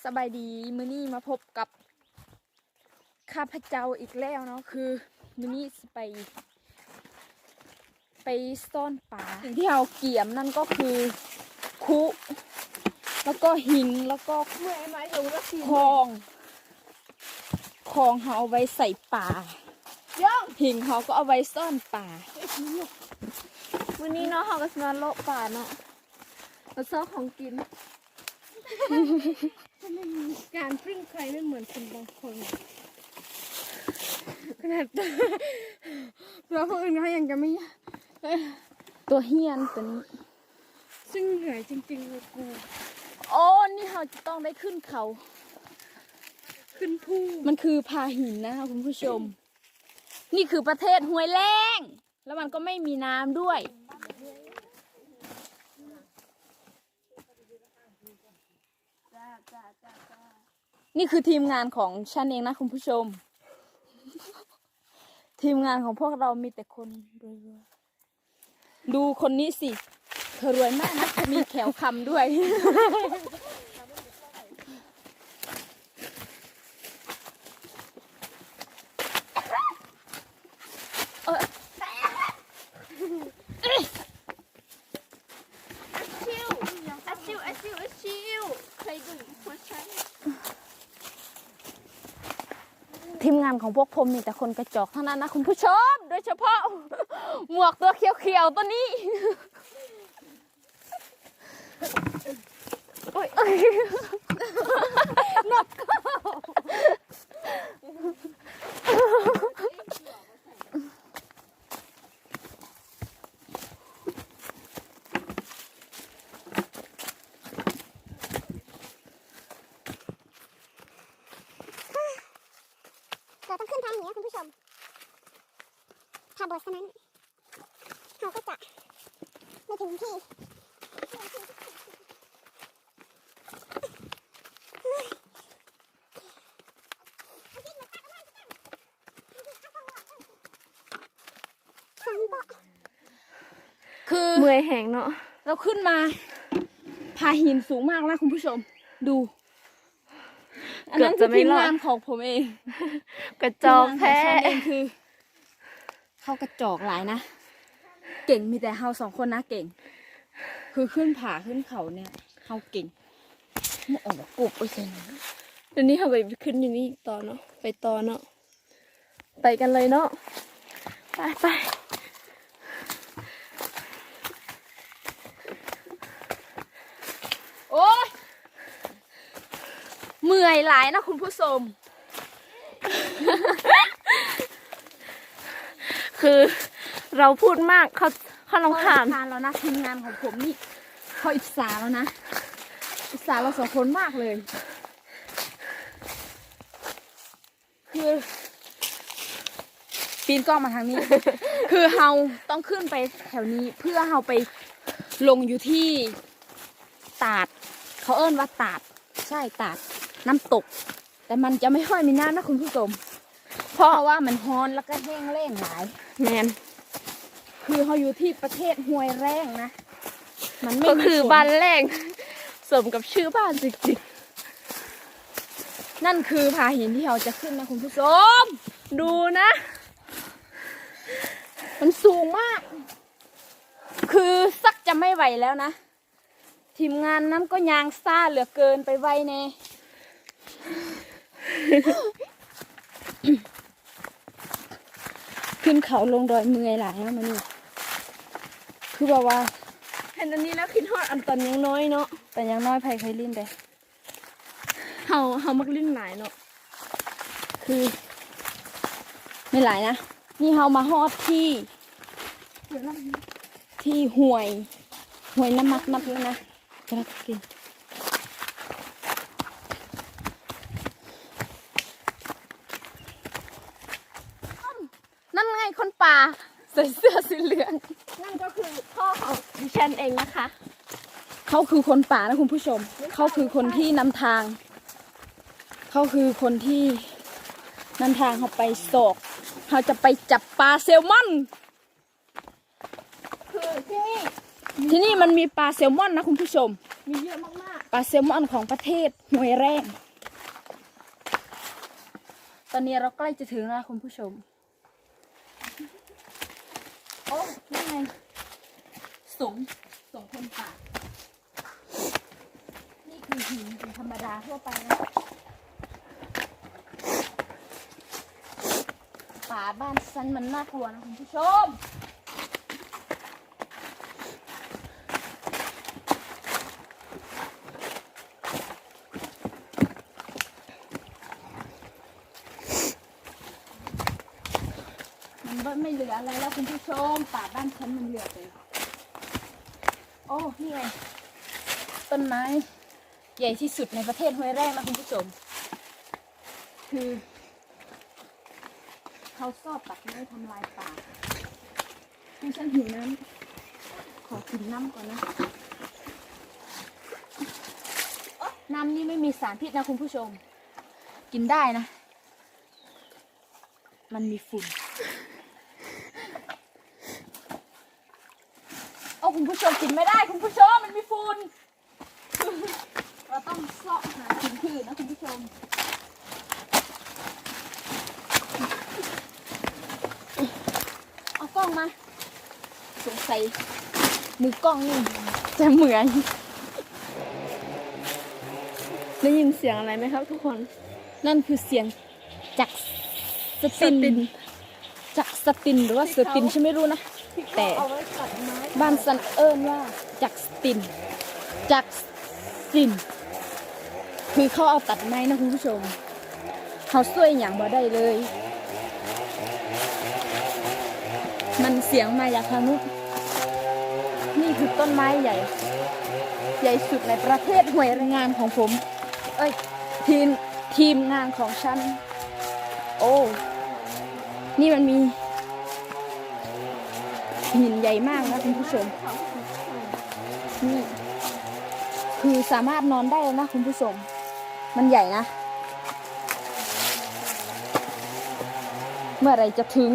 ສະບາຍດີ ມື້ນີ້ມາພົບກັບຂ້າພະເຈົ້າອີກແລ້ວເນາະ ຄືມື້ນີ້ຊິໄປ ໄປຊ້ອນປາ ສິ່ງທີ່ເຮົາກຽມນັ້ນກໍຄືຄຸ ແລ້ວກໍຫິງ ແລ້ວກໍຂອງ ຂອງເຮົາເອົາໄວ້ໃສ່ປາ ຫິງເຮົາກໍເອົາໄວ້ຊ້ອນປາ. ມື້ນີ້ເນາະ ເຮົາກໍຊິມາເລາະປ່າເນາະ ມາຊອກຂອງກິນ. ການປຶ້ງໄພແມ່ນເໝືອນຄົນບາງຄົນ ຂະໜາດຕົວ ຕົວຜູ້ອື່ນເຂົາຍັງຈະມີ ຕົວເຮຍນຕົວນີ້ ຊຶ່ງເໝືອຍຈິງໆເລີຍກູ. ໂອ້ ນີ້ເຮົາຈະຕ້ອງໄດ້ຂຶ້ນເຂົາ ຂຶ້ນພູ. ມັນຄືຜາຫີນນະຄະ ຄຸນຜູ້ຊົມ. ນີ້ຄືປະເທດຫ້ວຍແລ້ງ ແລ້ວມັນກໍໄມ່ມີນ້ຳດ້ວຍ. ນີ້ຄືທີມງານຂອງສັນເອງນະຄຸນຜູ້ຊົມ. ທີມງານຂອງພວກເຮົາມີແຕ່ຄົນລວຍໆ. ດູຄົນນີ້ຊິ ເຂົາລວຍມາກນະ ມີແຂ້ວຄຳດ້ວຍ. ທີມງານຂອງພວກຜົມມີແຕ່ຄົນກະຈອກທັງນັ້ນນະຄຸນຜູ້ຊົມ ໂດຍສະເພາະໝວກຕົວຂຽວໆຕົວນີ້. ໂອ້ຍ ນົກເຂົ້າ. ເຮົາຕ້ອງຂຶ້ນທາງນີ້ນະຄຸນຜູ້ຊົມ ຖ້າບໍ່ສະນັ້ນ ເຮົາກໍຈະບໍ່ເຖິງທີ່. ຄືເມື່ອຍແຮງເນາະ ເຮົາຂຶ້ນມາ ຜາຫີນສູງມາກນະຄຸນຜູ້ຊົມ ດູ. ອັນນັ້ນຄືທີມງານຂອງຜົມເອງ ກະຈອກແທ້ ທີມງານຂອງເຮົາເອງຄື ເຂົາກະຈອກຫຼາຍນະ ເກັ່ງ ມີແຕ່ເຮົາສອງຄົນນະເກັ່ງ ຄືຂຶ້ນຜາຂຶ້ນເຂົາເນຍ ເຮົາເກັ່ງ. ມາອອກມາກົບໄວ້ໃສ່. ດຽວນີ້ເຮົາໄປຂຶ້ນຢູ່ນີ້ຕໍ່ເນາະ ໄປຕໍ່ເນາະ ໄປກັນເລີຍເນາະ ໄປໆ. ໂອ້ຍ ເມື່ອຍຫຼາຍນະຄຸນຜູ້ຊົມ. ຄືເຮົາພູດມາກ ເຂົາ ເຂົາລຳຄານ ເຂົາລຳຄານແລ້ວນະ ທີມງານຂອງຜົມນີ້ ເຂົາອິດສາແລ້ວນະ ອິດສາເຮົາສອງຄົນມາກເລີຍ. ຄື ປີ້ນກ້ອງມາທາງນີ້ ຄືເຮົາຕ້ອງຂຶ້ນໄປແຖວນີ້ ເພື່ອເຮົາໄປລົງຢູ່ທີ່ຕາດ ເຂົາເອີ້ນວ່າຕາດ ໃຊ່ ຕາດນ້ຳຕົກ ແຕ່ມັນຈະໄມ່ຄ່ອຍມີນ້ຳນະຄຸນຜູ້ຊົມ ເພາະ ເພາະວ່າມັນຮ້ອນ ແລ້ວກໍແຫ້ງແລ້ງຫຼາຍ. ແມ່ນ ຄືເຮົາຢູ່ທີ່ປະເທດຫ້ວຍແລ້ງນະ ມັນໄມ່ມີຝົນ ກໍຄືບ້ານແລ້ງ ສົມກັບຊື່ບ້ານຈິງໆ. ນັ້ນຄືຜາຫີນທີ່ເຮົາຈະຂຶ້ນນະຄຸນຜູ້ຊົມ ດູນະ ມັນສູງມາກ ຄືຊັກຈະໄມ່ໄຫວແລ້ວນະ. ທີມງານນັ້ນກໍຍ່າງຊ້າເຫຼືອເກີນ ໄປໄວແດ່. ຂຶ້ນເຂົາລົງດອຍເມື່ອຍຫຼາຍເນາະມື້ນີ້ ຄືແບບວ່າ ເຫັນອັນນີ້ແລ້ວຄິດຮອດອັນຕອນຍັງນ້ອຍເນາະ ຕອນຍັງນ້ອຍໃຜເຄີຍຫຼິ້ນເດ ເຮົາ ເຮົາມັກຫຼິ້ນຫຼາຍເນາະ ຄື ມີຫຼາຍນະ ນີ້ເຮົາມາຮອດທີ່ ທີ່ຫ້ວຍ ຫ້ວຍນ້ຳມັກນ້ຳນີ້ນະ ກຳລັງກິນ ນັ້ນໄງຄົນປ່າ ໃສ່ເສື້ອສີເຫຼືອງ ນັ້ນກໍຄືພໍ່ຂອງດິສັນເອງນະຄະ ເຂົາຄືຄົນປ່ານະຄຸນຜູ້ຊົມ ເຂົາຄືຄົນທີ່ນຳທາງ ເຂົາຄືຄົນທີ່ນຳທາງເຮົາໄປຊອກ ເຮົາຈະໄປຈັບປາແຊລມອນ. ຄືທີ່ນີ້ ທີ່ນີ້ມັນມີປາແຊລມອນນະຄຸນຜູ້ຊົມ ມີເຍອະມາກ ປາແຊລມອນຂອງປະເທດຫ້ວຍແລ້ງ. ຕອນນີ້ເຮົາໃກ້ຈະເຖິງແລ້ວຄຸນຜູ້ຊົມ. ໂອ້ ນີ້ໄງ ສົງ ສົງຄົນປ່າ. ນີ້ຄືຫີນ ຫີນທຳມະດາທົ່ວໄປນະ. ປ່າບ້ານຊັ້ນມັນໜ້າກົວນະຄຸນຜູ້ຊົມ. ມັນບໍ່ ໄມ່ເຫຼືອອະໄລແລ້ວຄຸນຜູ້ຊົມ, ປ່າບ້ານຊັ້ນມັນເຫຼືອແຕ່ ໂອ້ ນີ້ໄງ ຕົ້ນໄມ້ໃຫຍ່ທີ່ສຸດໃນປະເທດຫ້ວຍແລ້ງນະຄຸນຜູ້ຊົມ. ຄືເຂົາຊອບຕັດໄມ້ທຳລາຍປ່າ. ຄືຊັ້ນຫິວນ້ຳ, ຂໍກິນນ້ຳກ່ອນນະ. ນ້ຳນີ້ໄມ່ມີສານພິດນະຄຸນຜູ້ຊົມ, ກິນໄດ້ນະ. ມັນມີຝຸ່ນ. ໂອ້ ຄຸນຜູ້ຊົມ ກິນໄມ່ໄດ້ຄຸນຜູ້ຊົມ, ມັນມີຝຸ່ນ. ເຮົາຕ້ອງຊອກຫາກິນຄືນນະຄຸນຜູ້ຊົມ. ເອົາກ້ອງມາ. ສົງໄສມືກ້ອງນີ້ຈະເມື່ອຍ. ໄດ້ຍິນສຽງອະໄລໄໝຄັບທຸກຄົນ? ນັ້ນຄືສຽງຈັກສະຕິນ. ຈັກສະຕິນ ຫຼືວ່າເສືອຕິນ ທີ່ເຂົາ ໃຊ່ໄໝຮູ້ນະ? ແຕ່ ທີ່ເຂົາເອົາໄວ້ຕັດໄມ້ ບ້ານຊັ້ນເອີ້ນວ່າຈັກສະຕິນ. ຈັກສະຕິນ ຄືເຂົາເອົາຕັດໄມ້ນະຄຸນຜູ້ຊົມ. ເຮົາຊ່ວຍຫຍັງບໍ່ໄດ້ເລີຍ. ມັນສຽງມາຈາກທາງໂນ້ນ. ນີ້ຄືຕົ້ນໄມ້ໃຫຍ່ ໃຫຍ່ສຸດໃນປະເທດຫ້ວຍແລ້ງຂອງຜົມ ເອີຍ ທີມ ທີມງານຂອງຊັ້ນ. ໂອ້ ນີ້ມັນມີຫີນໃຫຍ່ມາກນະຄຸນຜູ້ຊົມ. ນີ້ ຄືສາມາດນອນໄດ້ແລ້ວນະຄຸນຜູ້ຊົມ, ມັນໃຫຍ່ນະ. ເມື່ອໃດຈະເຖິງ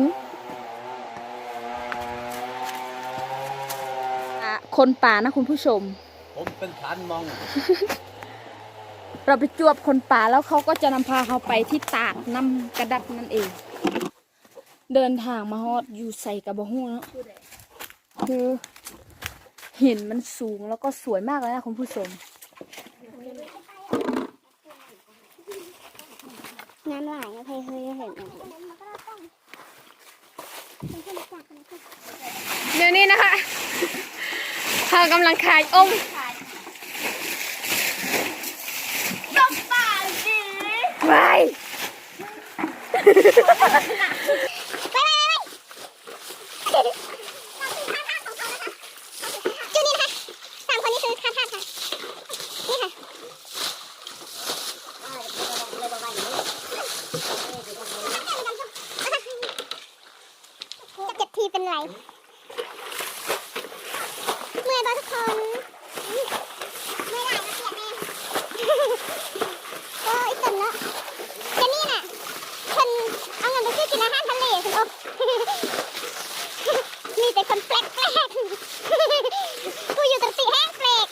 ອາ ຄົນປ່ານະຄຸນຜູ້ຊົມ? ຜົມເປັນທ່ານມອງ. ເຮົາໄປຈວບຄົນປ່າ ແລ້ວເຂົາກໍຈະນຳພາເຮົາໄປທີ່ຕາດນ້ຳກະດັດນັ້ນເອງ. ເດີນທາງມາຮອດຢູ່ໃສກະບໍ່ຮູ້ເນາະ. ຄືຫີນມັນສູງ ແລ້ວກໍສວຍມາກເລີຍນະຄຸນຜູ້ຊົມ. ງາມຫຼາຍ ໃຜເຄີຍເຫັນ? ດຽວນີ້ນະຄະ ເຮົາກຳລັງຂາຍອົ່ມ. ສະບາຍດີ ວ້າຍ ໄປ ໄປ ໄປ ໄປ ຈຸດນີ້ນະຄະ ສາມຄົນນີ້ຄືຂ້າມພາດຄ່ະ ນີ້ຄ່ະ. ຈັກເຈັບທີ່ເປັນໄຫຼ. ເມື່ອຍບໍ່ທຸກຄົນ? ເມື່ອຍຫຼາຍບໍ່ ເປີຍແນ່. ໂອ້ຍ ອີ່ຕົນເນາະ ດຽວນີ້ນະ ເພິ່ນເອົາເງິນໄປຊື້ກິນອາຫານທະເລພຸ້ນ. ໂອ້ ມີແຕ່ຄົນແປກໆ ຜູ້ຢູ່ກະຕິແຮງແປກ.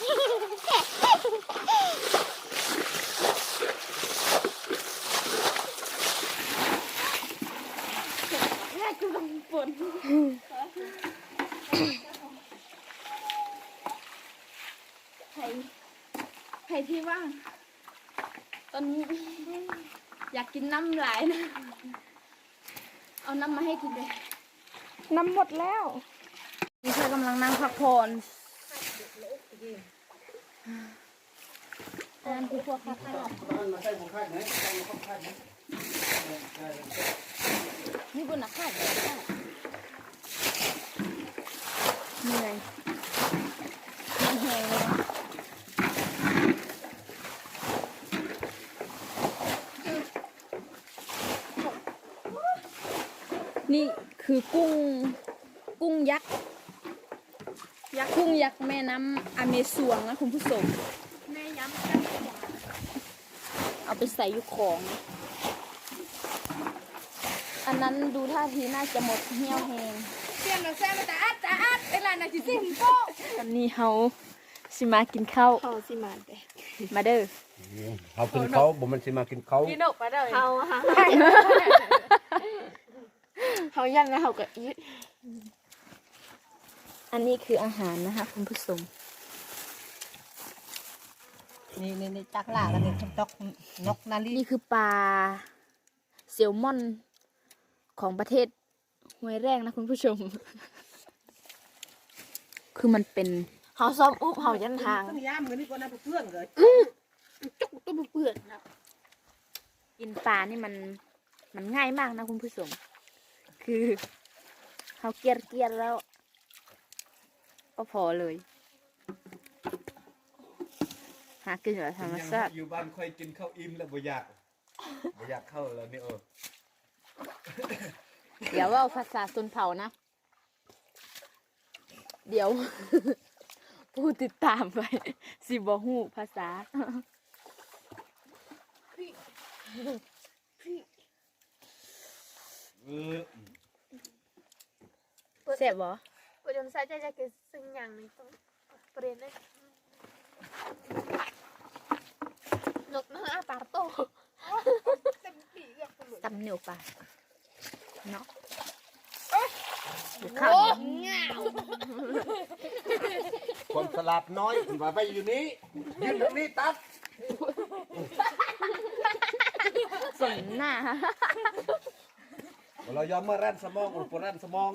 ແຮງກຳລັງຝົນ ໃຜ ໃຜທີ່ວ່າງ ຕອນນີ້ຢາກກິນນ້ຳຫຼາຍນະ ເອົານ້ຳມາໃຫ້ກິນເດີ້. ນ້ຳໝົດແລ້ວ. ນີ້ເຂົາກຳລັງນັ່ງພັກຜ່ອນ. ອັນນັ້ນຄືພວກຂ້າທາດ ມີບຸນນະຄາດ ເມື່ອຍ ເມື່ອຍແຮງເລີຍ. ນີ້ຄືກຸ້ງ ກຸ້ງຍັກ ຍັກ ກຸ້ງຍັກແມ່ນ້ຳອາເມຊວງນະຄຸນຜູ້ຊົມ. ແມ່ຢ້ຳ ເອົາໄປໃສ່ຢູ່ຂອງ. ອັນນັ້ນດູທ່າທີໜ້າຈະໝົດຮຽວແຮງ. ຕອນນີ້ເຮົາຊິມາກິນເຂົ້າ ເຮົາຊິມາແຕ່ ມາເດີ ເຮົາກິນເຂົາ ບໍ່ແມ່ນຊິມາກິນເຂົາ ກິນນກປາເດີ ເຮົາ ເຮົາຢ້ານແລ້ວເຮົາກໍອີດ. ອັນນີ້ຄືອາຫານນະຄະ ຄຸນຜູ້ຊົມ. ນີ້ ນີ້ ນີ້ ຕັກຫຼ້າກັນນີ້ ຕົກ ນົກນາລີ. ນີ້ຄືປາແຊລມອນຂອງປະເທດ ຫ້ວຍແລ້ງນະຄຸນຜູ້ຊົມ ຄືມັນເປັນ ເຮົາຊອບອຸບ ເຮົາຢ້ານທາງ ຕ້ອງຍາມມື້ນີ້ກ່ອນນະ ເພື່ອນເອີຍ ອື ຈົກຕົວເປື້ອນນະ. ກິນປານີ້ມັນ ມັນງ່າຍມາກນະຄຸນຜູ້ຊົມ ຄືເຮົາກຽດໆແລ້ວກໍພໍເລີຍ ຫາກິນແບບທຳມະຊາດ. ຢູ່ບ້ານຂ້ອຍກິນເຂົ້າອີ່ມແລ້ວບໍ່ຢາກ ບໍ່ຢາກເຂົ້າແລ້ວນີ້ ເອີ ຢ່າເວົ້າພາສາຊົນເຜົ່ານະ ດຽວຜູ້ຕິດຕາມໄປຊິບໍ່ຮູ້ພາສາ. ເອີ ແຊບບໍ່? ບໍ່ສົງໄສຈະຢາກກິນສິ່ງຫຍັງນີ້ຕ້ອງປ່ຽນເລີຍ ນົກນະອາປາໂຕ ເຕັມປີກ ຕຳໜຽວປາເນາະ ຄວາມສະຫຼາດນ້ອຍ ເພິ່ນວ່າໄວ້ຢູ່ນີ້ ຢືນທາງນີ້ຕັດ ສົມໜ້າ ບໍ່ລະຍອມມາແລ່ນສະໝອງ ໂອ້ ບໍ່ແລ່ນສະໝອງ.